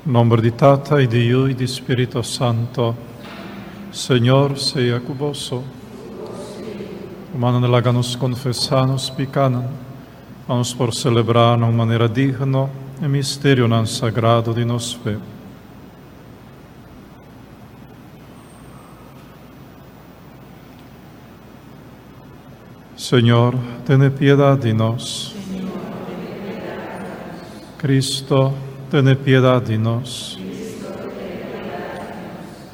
Nomber di Tata y di Yu y di Spirito Santo. Señor sea cu boso. Rumannan laga nos confesa nos picanan, pa nos por celebra na un manera digno e misterionan sagrado di nos fe. Señor, tene piedad di nos. Cristo, tene piedad di nos.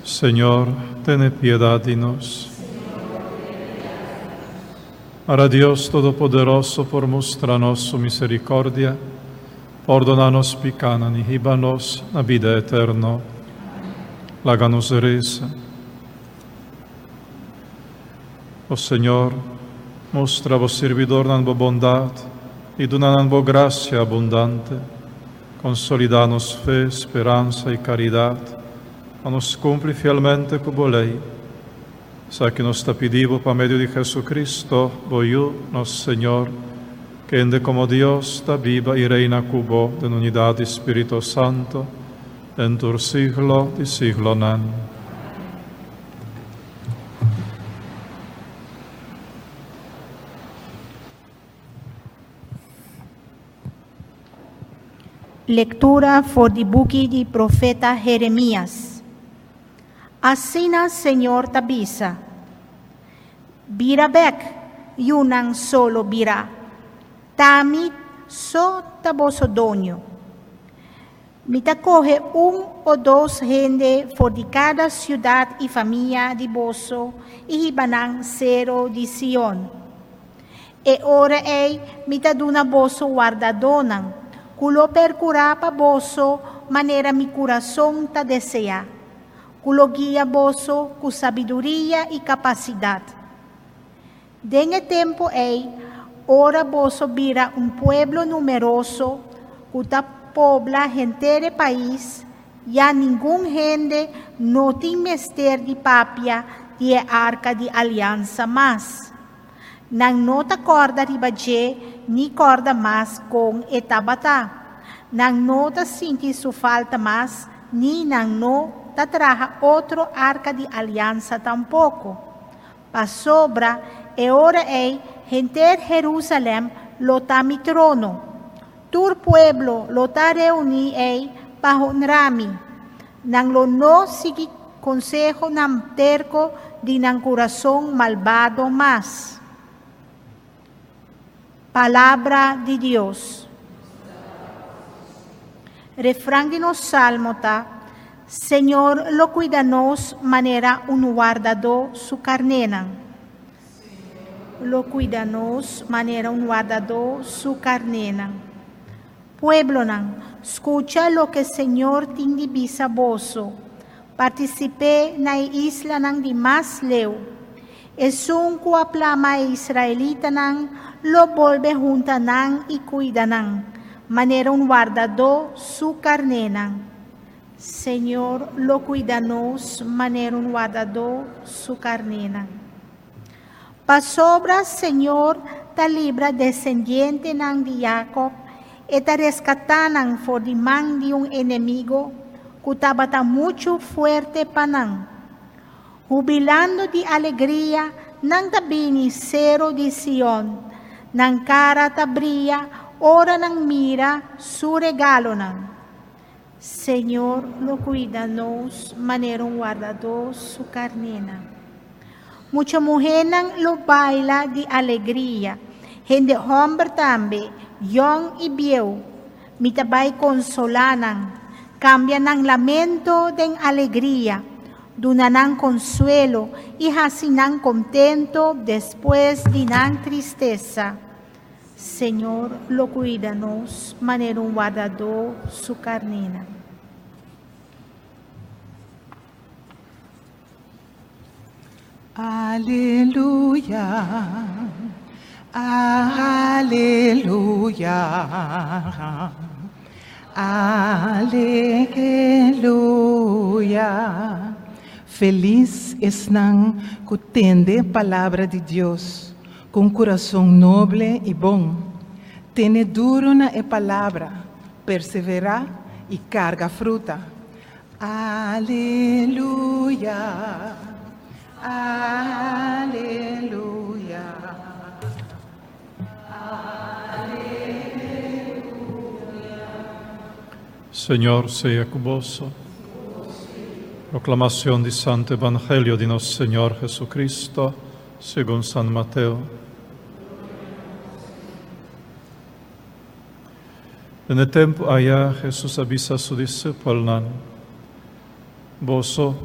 Señor, tene piedad di nos. Para Dios Todopoderoso por mustra nos su misericordia, pordona nos picanan y hiba nos na vida eterno. Laga nos reza. O Señor, mustra bo sirbidornan bo bondat i duna nan bo grasia abundante. Konsolidá nos fe, speransa i karidat, pa nos kumpli fielmente ku bo lei. Esaki nos ta pidi bo pa medio di Jesucristo, bo Yu, nos Señor, kende komo Dios ta biba i reina ku bo den unidat di Spirito Santo, den tur siglo di siglonan. Lektura for di buki di profeta Jeremias. Asina Señor ta bisa, Bira bèk, yunan solo bira, t'ami so ta boso doño. Mi ta kohe un o dos hende for di kada siudat i famia di boso i hiba nan Sero di Sion. E ora ei mi ta duna boso wardadónan, ku lo perkurá pa boso manera mi kurason ta deseá, ku lo guia boso ku sabiduria i kapasidat. Den e tempu ei, ora boso bira un pueblo numeroso ku ta pobla henter e pais, ya ningun hende no tin mester di papia di e arka di aliansa mas. Nan no ta kòrda riba dje ni kòrda mas kon e tabata. Nan no ta sinti su falta mas ni nan no ta traha otro arka di aliansa tampoko. Pasobra e ora ei henter Herúsalèm lo ta mi trono. Tur pueblo lo ta reuní ei pa honrá mi. Nan lo no sigui konsehonan terko di nan kurason malbado mas. Palabra di Dios. Refran di nos salmo ta, Señor lo cuida nos manera un wardadó su carnénan. Lo cuida nos manera un wardadó su carnénan. Pueblonan, scucha loke Señor tin di bisa boso. Particip'é na e islanan di mas leu. Esun ku a plama e israelitanan lo bolbe hunta nan i kuida nan, manera un wardadó su karnénan. Señor lo kuida nos manera un wardadó su karnénan. Pasobra Señor ta libra desendientenan di Yakob, e ta reskatá nan for di man di un enemigo ku tabata muchu fuerte pa nan. Hubilando di alegria nan ta bini sero di Sion, nan kara ta bria ora nan mira su regalonan. Señor lo kuida nos manera un wardadó su karnénan. Mucha muhénan lo baila di alegria, hende hòmber tambe, yòn i bieu. Mi ta bai konsolá nan, kambia nan lamento den alegria, duna nan konsuelo i hasi nan kontento despues di nan tristesa. Señor lo kuida nos manera un wardadó su karnénan. Aleluya, aleluya, aleluya. Felis esnan ku tende palabra di Dios ku un kurason noble i bon. Tene duru na e palabra, perseverá. i karga fruta. Aleluya, aleluya, aleluya. Señor sea ku boso. Proclamación di Santo Evangelio di nos Señor Jesucristo, segun San Mateo. Den e tempu aya Jesus a bisa su disipelnan, Boso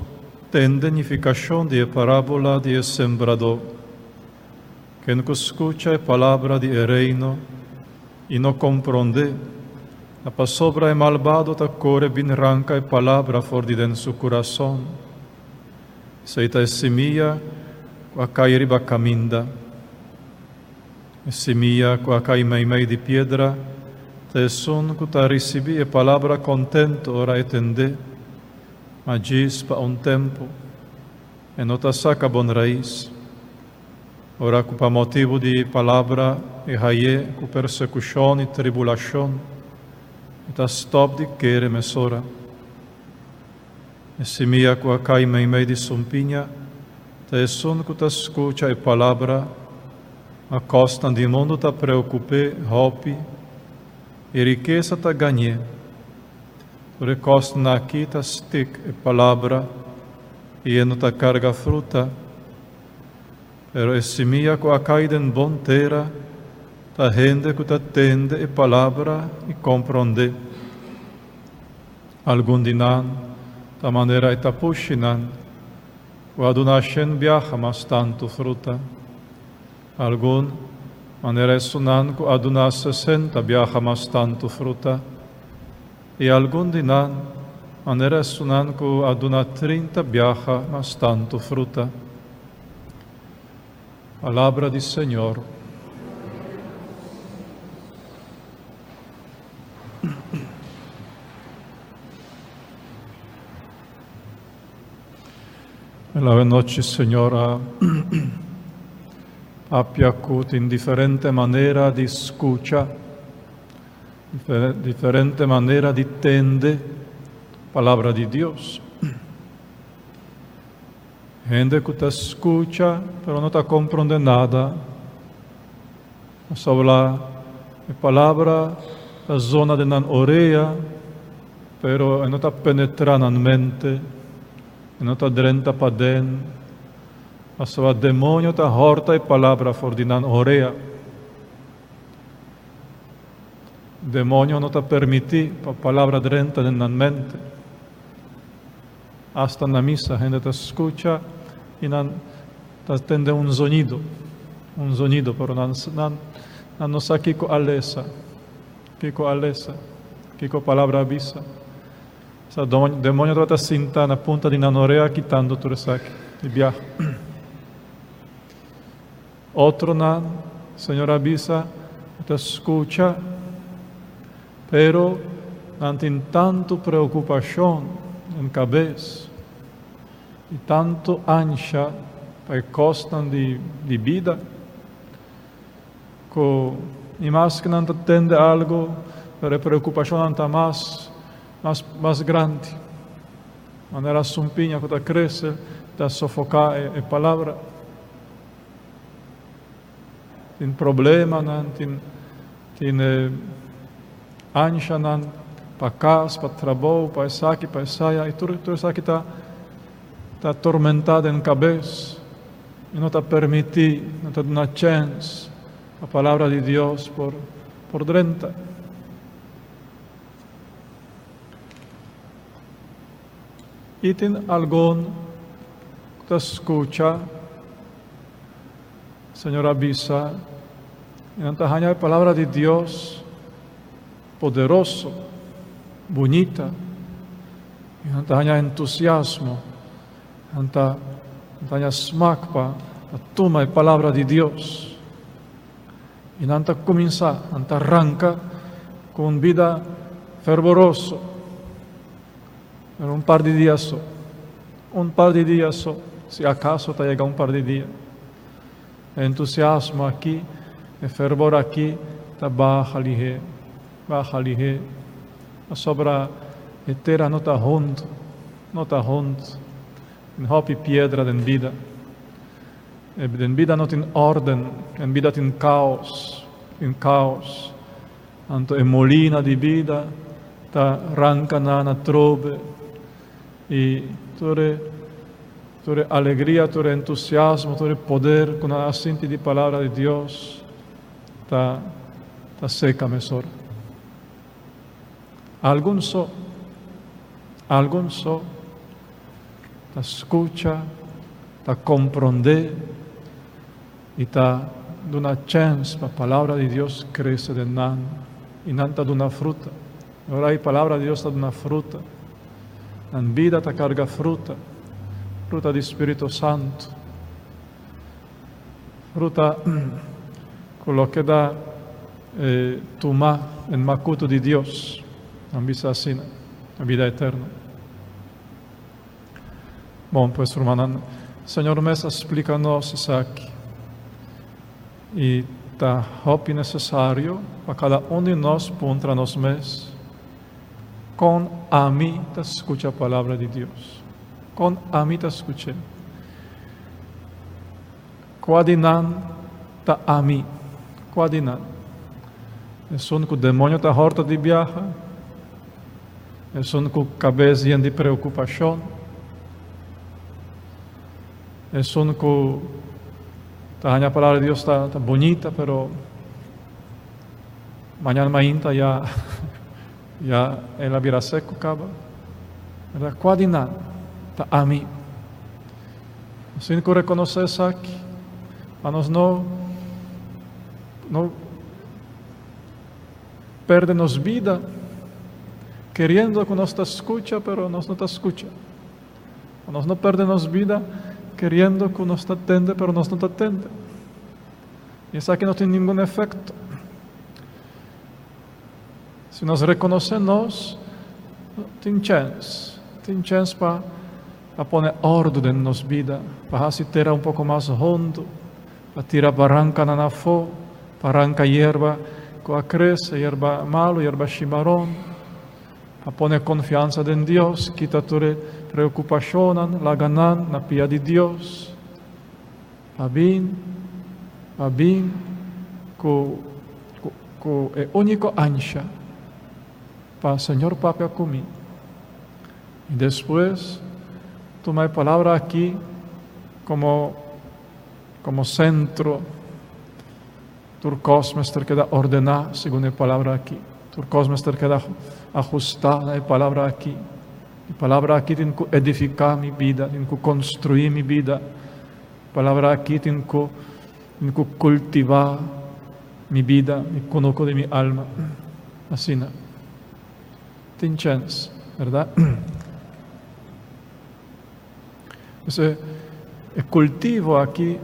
tende nifikashon di e parábola di e sembradó. Ken ku skucha e palabra di e reino i no komprondé, ta pasobra e malbado ta kore bin ranka e palabra for di den su kurason. Esei ta e simia ku a kai riba kaminda. E simia ku a kai meimei di piedra ta esun ku ta risibí e palabra kontentu ora e tend'é, ma djis pa un tempu. E no ta saka bon rais. Ora ku pa motibu di e palabra e haye ku persekushon i tribulashon, e ta stòp di kere mesora. E simia ku a kai meimei di sumpiña ta esun ku ta skucha e palabra, ma kosnan di mundu ta preokup'é hopi i rikesa ta gañ'é. Tur e kosnan aki ta stik e palabra i e no ta karga fruta. Pero e simia ku a kai den bon tera ta hende ku ta tende e palabra i komprondé. Algun di nan ta manera e tapushinan ku a duna shen biaha mas tantu fruta. Algun, manera esunnan ku a duna sesenta biaha mas tantu fruta. I algun di nan, manera esunnan ku a duna trinta biaha mas tantu fruta. Palabra di Señor. La nochi Señor a papia ku tin diferente manera di skucha, diferente manera di tende palabra di Dios. Hende ku ta skucha pero no ta komprondé nada. Pasobra e palabra ta zona den nan orea, pero e no ta penetrá nan mente, e no ta drenta paden. Pasobra demonio ta hòrta e palabra for di nan orea. Demonio no ta permití pa palabra drenta den nan mente. Asta na misa hende ta skucha i nan ta tende un zonido, un zonido, pero nan nan nan no sa kiko a lesa, kiko a lesa, kiko palabra a bisa. Sa demonio tabata sinta na punta di nan orea kitando tur esaki di biaha. Otronan, Señor a bisa, ta skucha, pero nan tin tantu preokupashon den kabes i tantu ansha pa e kosnan di di bida, ku ni maske nan ta tende algu, pero e preokupashonnan ta mas mas mas grandi. Manera sumpiña ku ta krese ta sofoká e palabra. Tin problemanan, tin tin anshanan pa kas, pa trabou, pa esaki, pa esaya, i tur tur esaki ta ta tormentá den kabes i no ta permití, no ta duna chèns pa palabra di Dios por por drenta. I tin algun ku ta skucha Señor a bisa, i nan ta haña e palabra di Dios poderoso, bunita, i nan ta haña entusiasmo, nan ta haña smak pa tuma e palabra di Dios. I nan ta kuminsá, nan ta ranka ku un bida fervoroso. Pero un par di dia so, un par di dia so, si akaso ta yega un par di dia. E entusiasmo aki, e fervor aki ta baha lihé, baha lihé. Pasobra. E tera no ta hundu, no ta hundu. Tin hopi piedra den bida. Den bida no tin órden, den bida tin kaos, tin kaos. Anto e molina di bida ta ranka nan atrobe i tur e tur e alegria, tur e entusiasmo, tur e poder ku nan a sinti di palabra di Dios ta ta seka mesora. Algun so, algun so ta skucha, ta komprondé i ta duna chèns pa Palabra di Dios krese den nan i nan ta duna fruta. Ora e Palabra di Dios ta duna fruta, nan bida ta karga fruta, fruta di Spiritu Santu, fruta ku lo keda tuma den makutu di Dios, nan bisa asina, na bida eterno. Bon, pues rumannan, Señor mes a splika nos esaki i ta hopi nesesario pa kada un di nos puntra nos mes, Kon ami ta skucha Palabra di Dios? Kon ami ta skuch'é? Kua di nan ta ami? Kua di nan? Esun ku demoño ta hòrta di biaha? Esun ku kabes yen di preokupashon? Esun ku ta haña palabra di Dios ta bunita pero mañana mainta ya ya el a bira seku kaba? Berdad? Kua di nan ta ami? Nos tin ku rekonosé esaki pa nos no no perde nos bida keriendo ku nos ta skucha pero nos no ta skucha. Pa nos no perde nos bida keriendo ku nos ta tende pero nos no ta tende. I esaki no tin ningun efekto. Si nos rekonosé nos, tin chèns, tin chèns pa pa pone òrdu den nos bida, pa hasi tera un poko mas hondu, pa tira barankanan afó, pa ranka yerba ku a krese, yerba malu, yerba shimaron, pa pone konfiansa den Dios, kita tur e preokupashonnan, laga nan na pia di Dios, pa bin, pa bin ku ku e úniko ansha pa Señor papia ku mi. I despues tuma e palabra aki komo komo sentro. Tur kos mester keda ordená segun e palabra aki. Tur kos mester keda ahustá na e palabra aki. E palabra aki tin ku edifiká mi bida, tin ku konstruí mi bida. E palabra aki tin ku tin ku kultivá mi bida, mi kunuku di mi alma. Asina. Tin chèns, bèrdat? Pues e e kultivo aki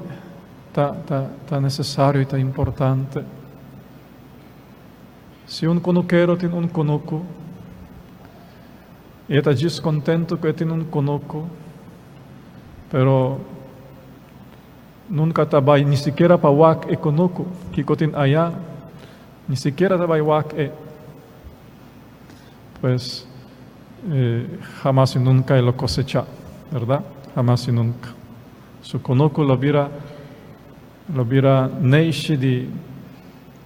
ta ta ta nesesario i ta importante. Si un kunukero tin un kunuku i e ta djis kontentu ku e tin un kunuku, pero nunka ta bai ni sikiera pa wak e kunuku, kiko tin aya, ni sikiera ta bai wak e. Pues, hamas i nunka e lo kosechá, bèrdat? Hamas i nunka. Su kunuku lo bira, lo bira neishi di,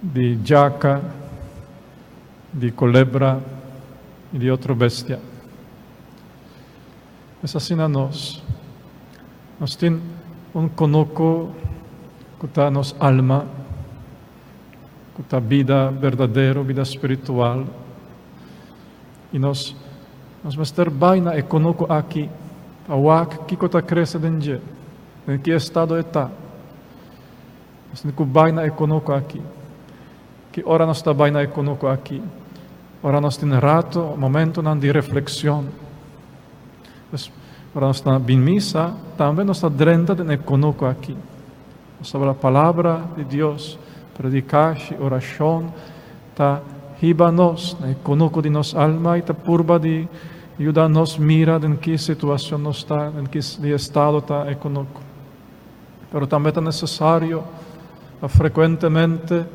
di djaka, di kolebra i di otro bestia. Pues asina nos, nos tin un kunuku ku ta nos alma. Ku ta bida berdadero, bida spiritual. I nos nos mester bai na e kunuku aki pa wak kiko ta krese den dje, den ki estado e ta. Nos tin ku bai na e kunuku aki. Ki ora nos ta bai na e kunuku aki? Ora nos tin rato, momentonan di reflekshon. Pues, ora nos ta bin misa, tambe nos ta drenta den e kunuku aki. Pasobra Palabra di Dios, predikashi, orashon ta hiba nos na e kunuku di nos alma i ta purba di yuda nos mira den ki situashon nos ta, den ki estado ta e kunuku. Pero tambe ta nesesario pa frekuentemente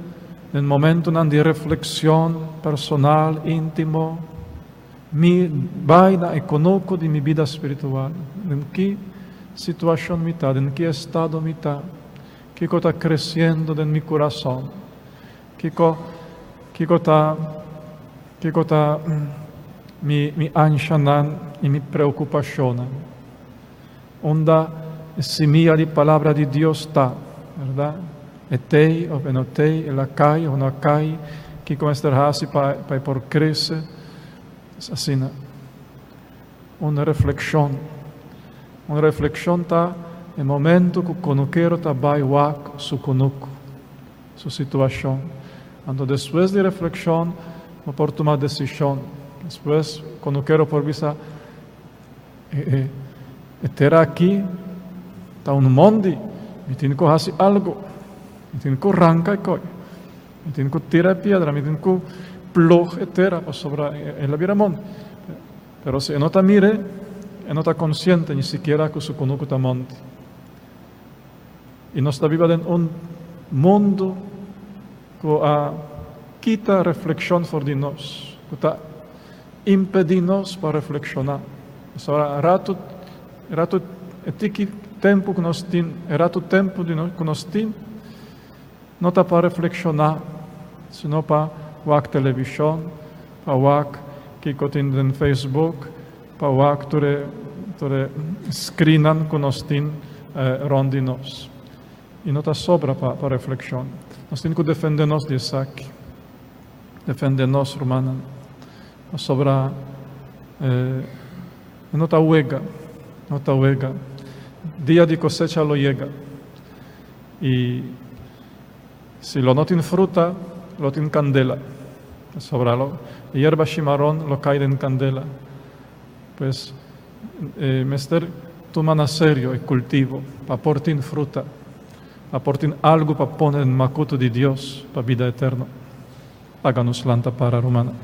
den momentunan di reflekshon personal, íntimo, Mi bai na e kunuku di mi bida spiritual. Den ki situashon mi ta, den ki estado mi ta, kiko ta kresiendo den mi kurason, kiko kiko ta kiko ta mi mi anshanan i mi preokupashonnan. Unda e simia di palabra di Dios ta, bèrdat? E tei òf e no tei, el a kai òf no a kai, kiko mester hasi pa pa e por krese? Es asina. Un reflekshon. Un reflekshon ta e momento ku konukero ta bai wak su kunuku, su situashon. Anto despues di reflekshon bo por tuma desishon. Despues konukero por bisa, E e tera aki ta un mondi, mi tin ku hasi algu, mi tin ku ranka e koi, mi tin ku tira e piedra, mi tin ku plug e tera pasobra el a bira mondi. Pero si e no ta mire, e no ta konsiente ni sikiera ku su kunuku ta mondi. I nos ta biba den un mundu ku a kita reflekshon for di nos, ku ta impedí nos pa reflekshoná. Pasobra ratu, ratu e tiki tempu ku nos tin, e ratu tempu di nos ku nos tin, no ta pa reflekshoná, sino pa wak televishon, pa wak kiko tin den Facebook, pa wak tur e tur e screennan ku nos tin rònt di nos. I no ta sobra pa pa reflekshon. Nos tin ku defendé nos di esaki. Defende nos, rumannan, pasobra e no ta wega, no ta wega. Dia di kosecha lo yega i si lo no tin fruta, lo tin kandela, pasobra lo e yerba shimaron lo kai den kandela. Pues e mester tuma na serio e kultivo pa por tin fruta. A por tin algu pa pone den makutu di Dios pa bida eterno. Laga nos lanta para, rumannan.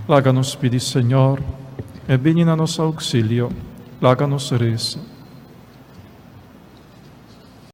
Laga nos pidi Señor e bini na nos auksilio. Laga nos resa.